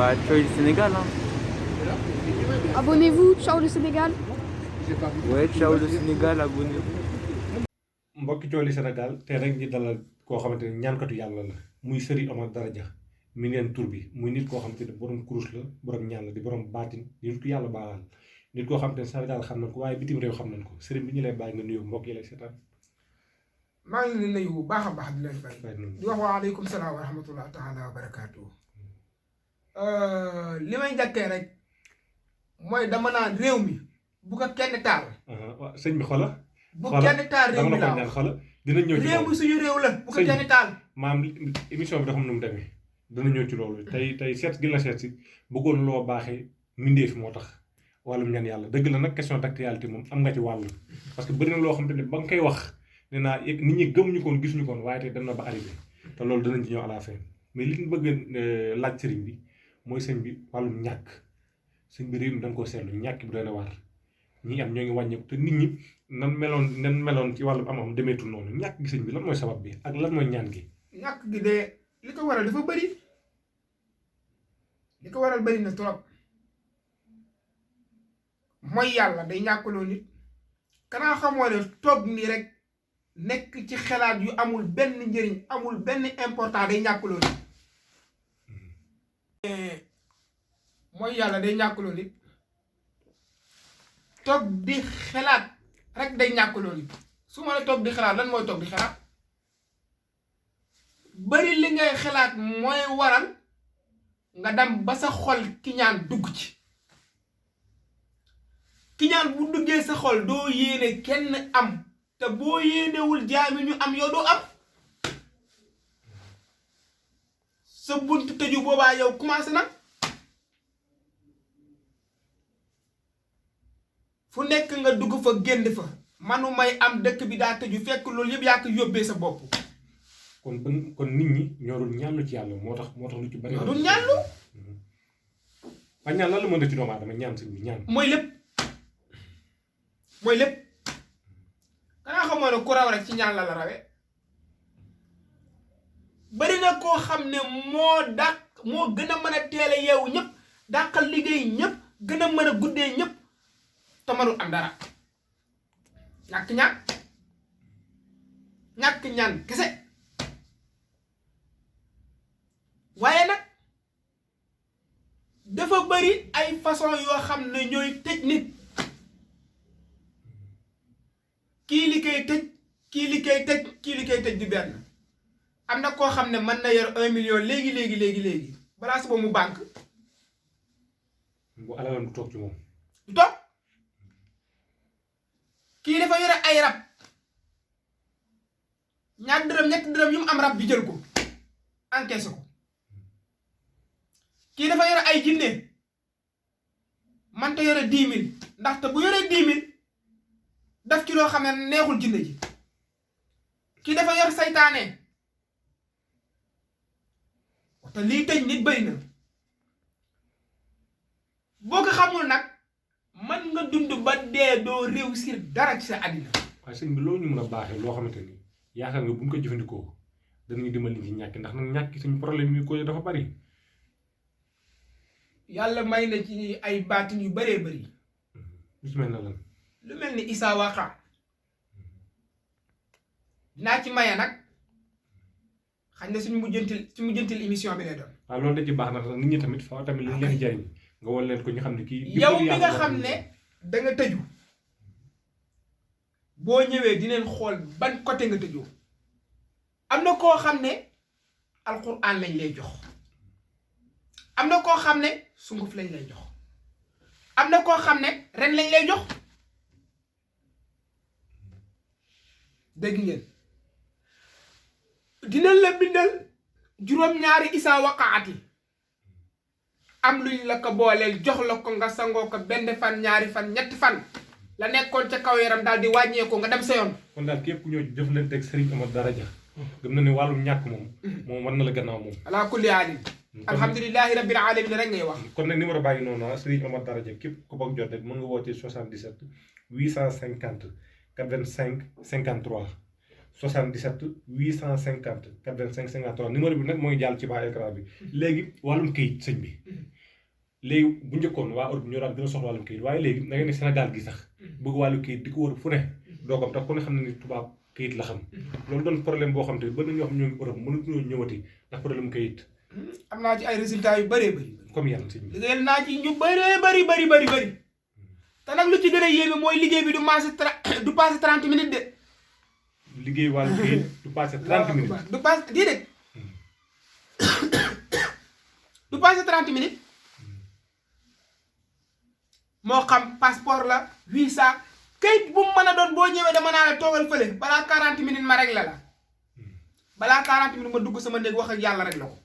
Bah, ciao le Sénégal, hein. Abonnez-vous, ciao le Sénégal. Ouais, ciao le Sénégal, abonnez-vous. mbokki cooli Sénégal tey rek ñi dalal koo xamante ne ñaankatu yàlla la muy Serigne Omar Daraja mi neen tur bi muy nit koo xamante ne borom kurus la borom ñaan la di borom baatin di nit ku yàlla baaxal nit koo xamante ne Sénégal xam nañ ko waaye bitim réew xam nañ ko Serigne bi ñu lay bàyyi nga nuyu mbokk yi lay seetaan. maa ngi leen nuyu bu baax a baax di leen fay bàyyi nañ di wax waaleykum salaam wa rahmatullah taala wa barakaatu. li may njëkkee rek mooy dama naan réew mi bu ko kenn taal. waaw sëñ bi xola bu kenn taal réew mi laa ñaan xola dina ñëw ci réew mi suñu réew la bu ko kenn taal. maam émission bi dafa am nu mu demee dana ñëw ci loolu tey seet gi la seet si bëggoon loo baaxee mbindeef moo tax wàllum ñaan yàlla dëgg la nag question d'actualité moom am nga ci wàll parce que bëri na loo xam te ne ba nga koy wax nee naa nit ñi gëmuñu koon gisuñu koon waaye tey dem na ba arrivé te loolu danañ ci ñëw à la fin mais li ñu bëgg laaj sëriñ bi mooy sëñ bi wàllum ñàkk sëñ bi réew mi da nga koo seetlu ñàkk bi doy na waar ñi am ñoo ngi wàññeeku te nit ñi nan meloon ci wàllum am demeetul noonu ñàkk gi sëñ bi lan mooy sabab bi ak lan mooy ñaan gi. ñàkk gi de li ko waral dafa bëri li ko waral bëri na trop mooy yàlla day ñàkkaloo nit kanaa xamoo ne toog nii rek nekk ci xalaat yu amul benn njëriñ amul benn important day ñàkkaloo nit mooy yàlla day ñàkkaloo nit toog di xalaat rek day ñàkkaloo nit su ma la toog di xalaat lan mooy toog di xalaat bari li ngay xalaat mooy waral nga dem ba sa xol kiñaan dugg ci kiñaan bu duggee sa xol doo yéene kenn am te boo yéenewul jaami ñu am yow doo am sa bunt tëju boobaa yow commencé na fu nekk nga dugg fa génn fa manu may am dëkk bi daa tëju fekk loolu yëpp yaa ko yóbbee sa bopp kon nit ñi ñoo doon ñaanlu ci yàlla moo tax lu ci bari. ñoo doon ñaanlu. waaye ñaan lan la mën a ci doomu aadama ñaan sëñ bi ñaan. mooy lépp kanaa xamoo ne ku raw rek ci ñaan la rawee bari na koo xam ne moo gën a mën a teel a yeewu ñëpp dàqal liggéey ñëpp gën a mën a guddee ñëpp te mënul am dara ñàkk ñaan kese. waaye nag dafa bari ay façon yoo xam ne ñooy tëj nit kii li koy tëj kii li koy tëj di benn am na koo xam ne mën na yor 1 million léegi balaa suba mu banque bu alalam du toog ci moom du toog kii dafa yore ay rab ñaar dërëm ñetti dërëm yu mu am rab bi jël ko encaissé ko kii dafa yore ay jinne man te yore 10 000 ndaxte bu yoree 10 000 daf ci loo xam ne neexul jinne ji kii dafa yor saytaane te lii tëj nit bëri na boo ko xamul nag mën nga dund ba dee doo réussir dara ci sa àddina. waaye sëñ bi loolu ñu mën a baaxee loo xamante ni yaakaar nga bu ñu ko jëfandikoo danañu dimbali ci ñàkk ndax nag ñàkk suñu problème yi ko dafa bari. yàlla may na ci ay baatin yu bëree bëri. lu ci mel na lan. lu mel ni Issa Waqa dinaa ci maye nag xañ na suñu mujjantil émission bi lay doon. waaw loolu da ci baax na nit ñi tamit faaw tamit li leen jariñ nga wol leen ko ñu xam ne kii. yow mi nga xam ne da nga tëju boo ñëwee dinañ xool ban côté nga tëjoo am na koo xam ne alquran lañ lay jox. am na koo xam ne sunguf lañ lay jox am na koo xam ne ren lañ lay jox dégg ngeen dinañ la bindal juróom-ñaari Issa Waqaati am luñ la ko booleel jox la ko nga sangoo ko benn fan ñaari fan ñetti fan la nekkoon ca kaw yaram daal di wàññeeku nga dem sa yoon. kon daal képp ku ñëw jëflanteeg Serigne Omar Daraja gëm na ne wàllum ñàkk moom war na la gannaaw moom. ala kulli haalin alhamdulilahi rabbil alamin rek ngay wax. kon nag numéro baa ngi noonu Serigne Omar Daraja képp ku bëgg jot rek mën nga woote 77 850 85 53 77 850 85 53 numéro bi nag mooy jàll ci baa écran bi léegi wàllum këyit sëñ bi léegi bu njëkkoon waa Europe ñoo daan gën a soxla wàllum kayit waaye léegi da nga ne Sénégal gi sax bëgg wàllu kayit di ko wër fu ne doo ko am tax ku ne xam ne ni tubaab kayit la xam loolu doon problème boo xam te ba nañoo xam ñoo ngi Europe mënatuñoo ñëwati ndax problème kayit am naa ci ay résultats yu bëree bëri comme yan si liggéeyal naa ci ñu bëree bëri te nag lu ci gën a yéeme mooy liggéey bi du passé 30 minutes de liggéey wàllu kayit du passé 30 minutes du passé déedéet du passé 30 minutes moo xam passeport la visa kayit bu mu mën a doon boo ñëwee dama naa la toogal fële balaa 40 minutes ma rek la balaa 40 minutes ma dugg sama néeg wax ak yàlla rek la ko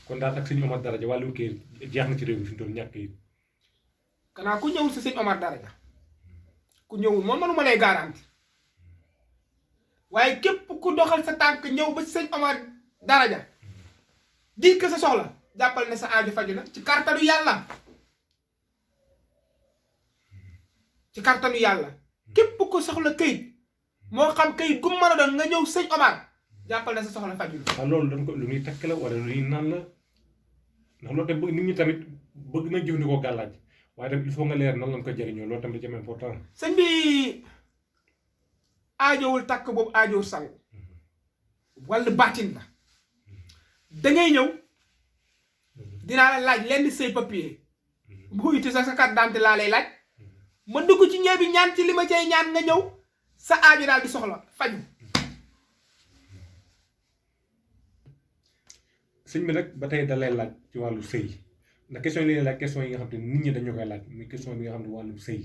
kon daal ak sëñ Omar Daraja wàllum kayit jeex na ci réew mi fi mu toll ñàkk kayit kanaa ku ñëwul si sëñ Omar Daraja ku ñëwul moom mënuma lay garanti waaye képp ku doxal sa tànk ñëw ba si sëñ Omar Daraja di ko sa soxla jàppal ne sa aajo faju na ci kartanu yàlla ci kartanu yàlla képp ku soxla këyit moo xam këyit gu mu mën a doon nga ñëw sëñ Omar jàppal ne sa soxla faju na waaw loolu dañ ko lu ñuy takk la wala lu ñuy naan la ndax loolu tamit nit ñi tamit bëgg nañ jëfandikoo gàllaaj waaye tamit il faut nga leer nan lañ ko jëriñoo loolu tamit da ci important sëñ bi aajowul takk boobu aajowul sang wala baatin la dangay ñëw dinaa la laaj lenn say papier bu iti sa carte d'identité laa lay laaj ma dugg ci ñee bi ñaan ci li ma cay ñaan nga ñëw sa aajo daal di soxla faju sëñ bi nag ba tey da lay laaj ci wàllu sëy ndax question yi lay laaj question yi nga xam te nit ñi dañu koy laaj muy question bi nga xam ne wàllu sëy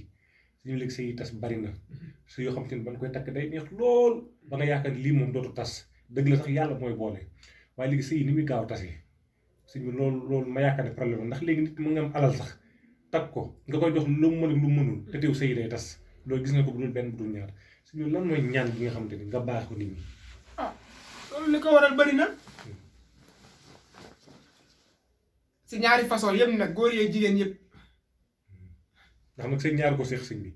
suñu léegi sëy yi tas bari na sëy yoo xam te ne ban koy takk day neex lool ba nga yaakaar lii moom dootu tas dëgg la sax yàlla mooy boole waaye léegi sëy yi ni muy gaaw tasee sëñ bi loolu ma yaakaar ne problème ndax léegi nit mu nga am alal sax takk ko nga koy jox lu mu mën ak lu mënul te teew sëy day tas loolu gis nga ko bu dul benn bu dul ñaar sëñ bi lan mooy ñaan bi nga xam te ne nga baax ko nit ñi loolu li ko waral bari na si ñaari façon yëpp nag góor yee jigéen yëpp ndax nag sëñ ñaar ko seex sëñ bi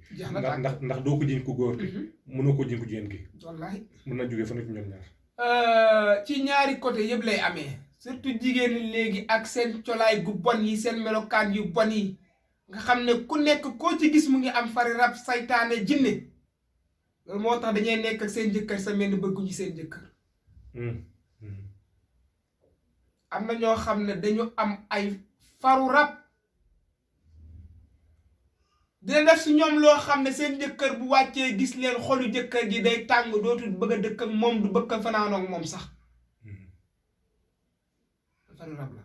ndax doo ko jiñ ko góor ki mënoo ko jiñ ko jigéen ki wallaahi mën na jógee fa nekk ñoom ñaar ci ñaari côté yëpp lay amee surtout jigéen ñi léegi ak seen colaay gu bon yi seen melokaan yu bon yi nga xam ne ku nekk koo ci gis mu ngi am fari rab saytaane jinne loolu moo tax dañuy nekk ak seen jëkkër sa mel ni bëgguñu seen jëkkër am na ñoo xam ne dañu am ay faru rab dina def si ñoom loo xam ne seen jëkkër bu wàccee gis leen xolu jëkkër ji day tàng dootul bëgg a dëkk ak moom du bëgg a fanaanoo ak moom sax faru rab la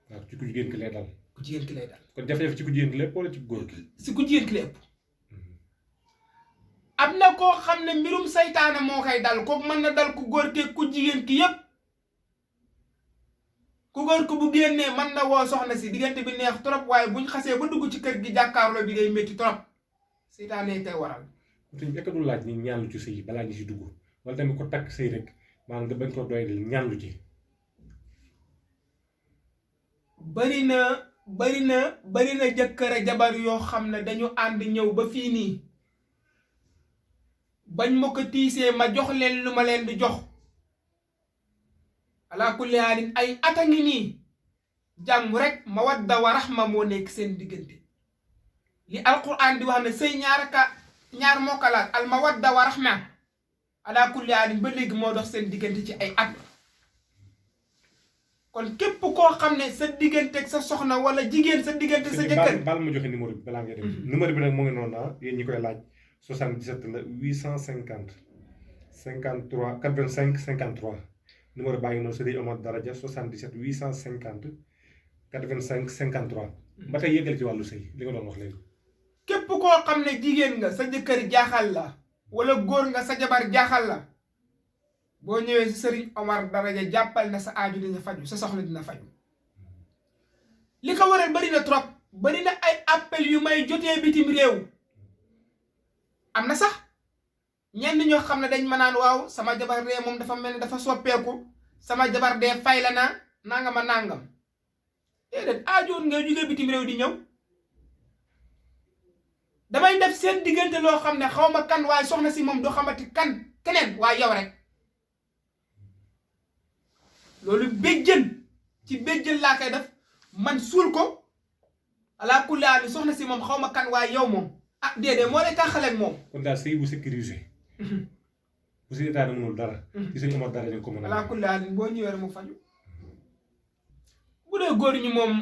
waaw ci ku jigéen ki lay dal ku jigéen ki lay dal kon jafe-jafe ci ku jigéen ki lépp wala ci góor ki si ku jigéen ki la ëpp am na koo xam ne mbirum saytaane moo koy dal kooku mën na dal ku góor ki ku jigéen ki yépp ku góor ko bu génnee mën na woo soxna si diggante bi neex trop waaye buñ xasee ba dugg ci kër gi jàkkaarloo bi day métti trop seytaane koy waral te ñu du laaj ni ñaanlu ci sëy balaa ñu si dugg wala tamit ko takk sëy rek maanaam nga bañ ko doy ñaanlu ci bari na jëkkër a jabar yoo xam ne dañu ànd ñëw ba fii nii bañ ma ko tiisee ma jox leen lu ma leen di jox ala kulli haalin ay ata ngi nii jàmm rek mawadda wa rahma moo nekk seen diggante li alquran di wax ne sëy ñaar moo ko laal al mawadda wa rahma ala kulli haalin ba léegi moo dox seen diggante ci ay at kon képp koo xam ne sa diggante ak sa soxna wala jigéen sa diggante sa jëkkër baal ma joxe numéro bi balaa ngay dem numéro bi nag moo ngi noonu yéen ñi koy laaj 77 la 850 53 85 53 numéro baa ngi noonu Serigne Omar Daraja 77 850 85 53 ba tey yëgal ci wàllu sëy li nga doon wax léegi képp koo xam ne jigéen nga sa jëkkër jaaxal la wala góor nga sa jabar jaaxal la boo ñëwee si Serigne Omar Daraja jàppal na sa aaju dina faju sa soxla dina faju li ko waral bari na trop bari na ay appel yu may jotee bitim réew am na sax ñenn ñoo xam ne dañ ma naan waaw sama jabar dee moom dafa mel ni dafa soppeeku sama jabar dee fay la na nangam a nangam déedéet aajoon nga jógee bitim réew di ñëw damay def seen diggante loo xam ne xaw ma kan waaye soxna si moom doo xamati kan keneen waaye yow rek loolu béjjën ci béjjën laa koy def man suul ko ala kulli aal soxna si moom xaw ma kan waaye yow moom ah déedéet moo lay taxale ak moom. kon daal sëy bu sécurisé bu si état mënul dara ci sëñ Omar dara ñu ko mën a ala kulli aal boo ñëwee rek mu faju bu dee góor ñi moom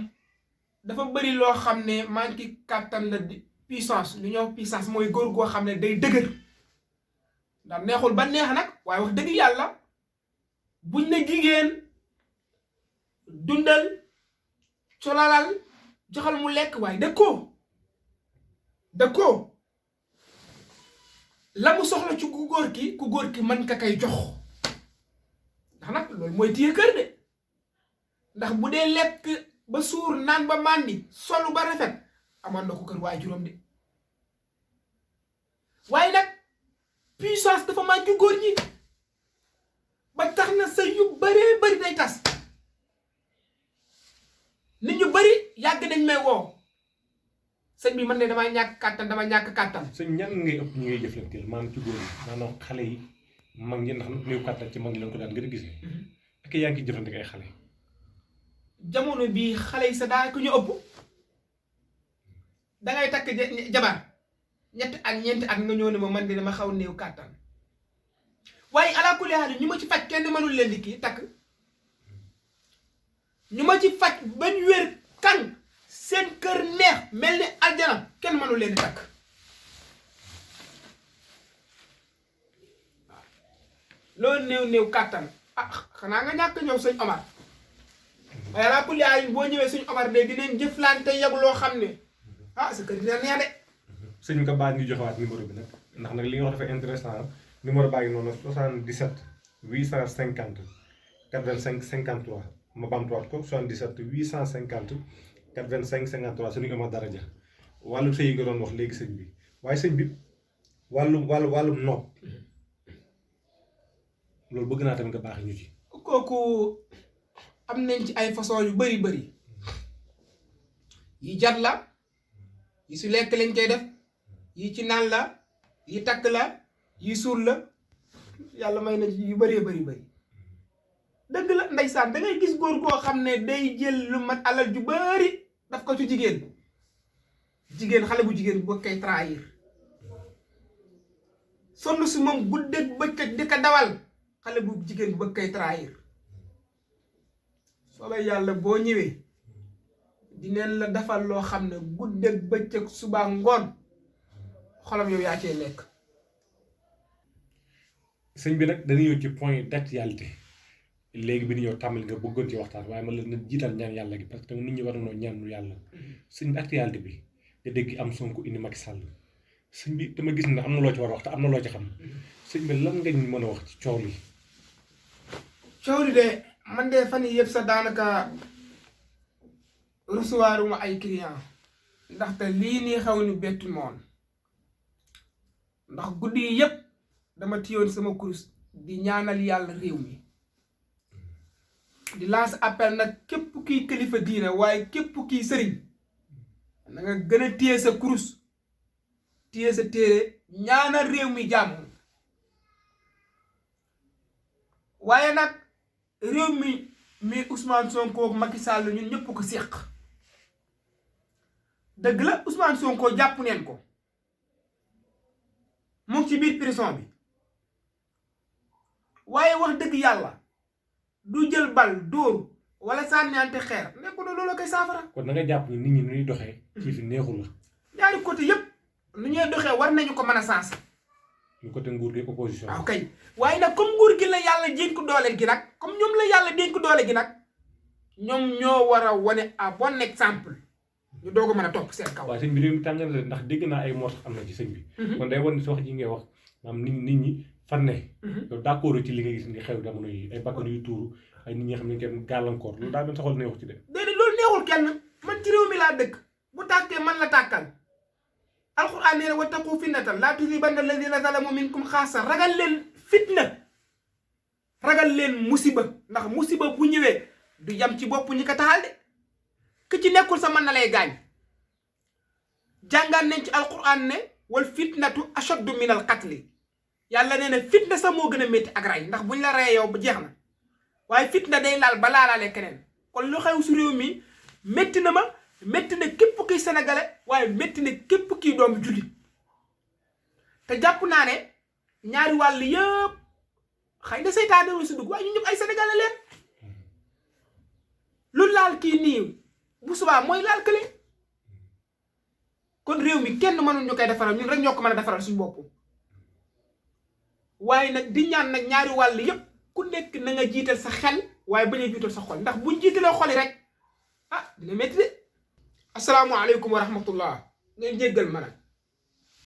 dafa bëri loo xam ne manque kàttan la di puissance lu ñëw puissance mooy góor goo xam ne day dëgër ndax neexul ba neex nag waaye wax dëgg yàlla buñ ne jigéen dundal colalal joxal mu lekk waaye dëkkoo la mu soxla ci ku góor ki mën ka kay jox ndax nag loolu mooy téye kër de ndax bu dee lekk ba suur naan ba màndi solu ba rafet amoon na ko kër waaye juróom de waaye nag puissance dafa manqué góor ñi ba tax na sëy yu bëree bëri day tas nit ñu bëri yàgg nañ may woo sëñ bi man de dama ñàkk kàttan sëñ ñan ngay ëpp ñu ngay jëflanteel maanaam ci góor ñi maanaam xale yi mag ñi ndax néew kàttan ci mag ñi lañ ko daan gën a gisee ak yaa ngi jëflante ay xale jamono bii xale yi sa daa ko ñu ëpp dangay takk jabar ñett ak ñeenti ak nga ñëw ne ma man de dama xaw néew kàttan waaye ala kulli haal ñu ma ci faj kenn mënul leen di kii takk ñu ma ci faj bañ wér kan seen kër neex mel ni aljana kenn mënul leen di takk loolu néew kàttan ah xanaa nga ñàkk ñëw sëñ Omar waaye ala kulli haal boo ñëwee sëñ Omar de dinañ jëflante yag loo xam ne ah sa kër dina neex de sëñ bi nga baal ñu joxewaat numéro bi nag ndax nag li nga wax dafa intéressant numéro baa ngi noonu 77 850 85 53 ma bamtuwaat ko 77 850 85 53 suñu Omar Daraja wàllum sëy yi nga doon wax léegi sëñ bi waaye sëñ bi wàllum nopp loolu bëgg naa tamit nga baax ñu ci. kooku am nañ ci ay façon yu bëri yi jat la yi su lekk lañ koy def yi ci naan la yi takk la yi suul la yàlla may na ci yu bëree bëri dëgg la ndeysaan da ngay gis góor goo xam ne day jël lu mat alal ju bëri daf ko ci jigéen xale bu jigéen bu koy trahir sonn si moom guddeeg bëccëg di ko dawal xale bu jigéen bu koy trahir soobee yàlla boo ñëwee dineen la defal loo xam ne guddeeg bëccëg suba ngoon xolam yow yaa cee nekk. sëñ bi nag dañuy ñëw ci point d'actualité léegi bi ni ñëw tàmbali nga bëggoon ci waxtaan waaye man la na jiital ñaan yàlla gi parce que nit ñi war nañoo ñaanu yàlla sëñ bi actualité bi nga dégg am Sonko indi Macky Sall sëñ bi dama gis ne am na loo ci war a wax te am na loo ci xam sëñ bi lan nga ñu mën a wax ci coow li. coow li de man de fan yii yëpp sax daanaka recevoir uma ay client ndaxte lii nii xaw ni bettu moon ndax guddi yi yëpp dama tiyoon sama kurus di ñaanal yàlla réew mi di lance appel nag képp kiy kilifa diina waaye képp kiy sëriñ na nga gën a téye sa kurus téye sa téere ñaanal réew mi jàmm waaye nag réew mi Ousmane Sonko ak Macky Sall ñun ñëpp ko séq dëgg la Ousmane Sonko jàpp neen ko mu ngi ci biir prison bi waaye wax dëgg yàlla du jël bal dóor wala sànnante xeer nekku na loolu koy saafara. kon da nga jàpp ni nit ñi nu ñuy doxee. ci fi neexul la. ñaari côté yëpp nu ñuy doxee war nañu ko mën a sens. ñu côté nguur gi opposition. waaw kay waaye nag comme nguur gi la yàlla dénk doole gi nag comme ñoom la yàlla dénk doole gi nag ñoom ñoo war a wane à bon exemple ñu doog a mën a topp seen kaw. waaw sëñ bi réew mi tàngal na ndax dégg naa ay moo tax am na ci sëñ bi. kon day wan ni si wax ji ngay wax maanaam nit ñi fan ne. yow d'accord ci li nga gis ni xew jamono yi ay bakkan yu tuuru ay nit ñi xam ne kenn gàllankoor loolu daa mel saxal ne wax ci de. déedéet loolu neexul kenn man ci réew mi laa dëkk bu tàkkee man la tàkkal alxuraan nee na wattaqu fitnatan laa tusiibanna allaziina zalamu minkum xaassa ragal leen fitna ragal leen musiba ndax musiba bu ñëwee du yam ci bopp ñi ko taxal de ki ci nekkul sa mën na lay gaañ jàngaan nañ ci alxuraan ne wal fitnatu ashaddu min al qatli yàlla nee na fitna sax moo gën a métti ak ray ndax buñ la reyee yow bu jeex na waaye fitna day laal ba laalaale keneen kon lu xew su réew mi métti na ma métti na képp kiy sénégalais waaye métti na képp kiy doomu jullit te jàpp naa ne ñaari wàll yëpp xëy na seytaane wu si dugg waaye ñu ñëpp ay sénégalais leen lu laal kii nii bu subaa mooy laal kële kon réew mi kenn mënul ñu koy defaral ñun rek ñoo ko mën a defaral suñu bopp waaye nag di ñaan nag ñaari wàll yëpp ku nekk na nga jiital sa xel waaye bañ a jiital sa xol ndax buñ jiitalee xol yi rek ah dina métti de asalaamaaleykum wa rahmatullah ngeen jéggal ma nag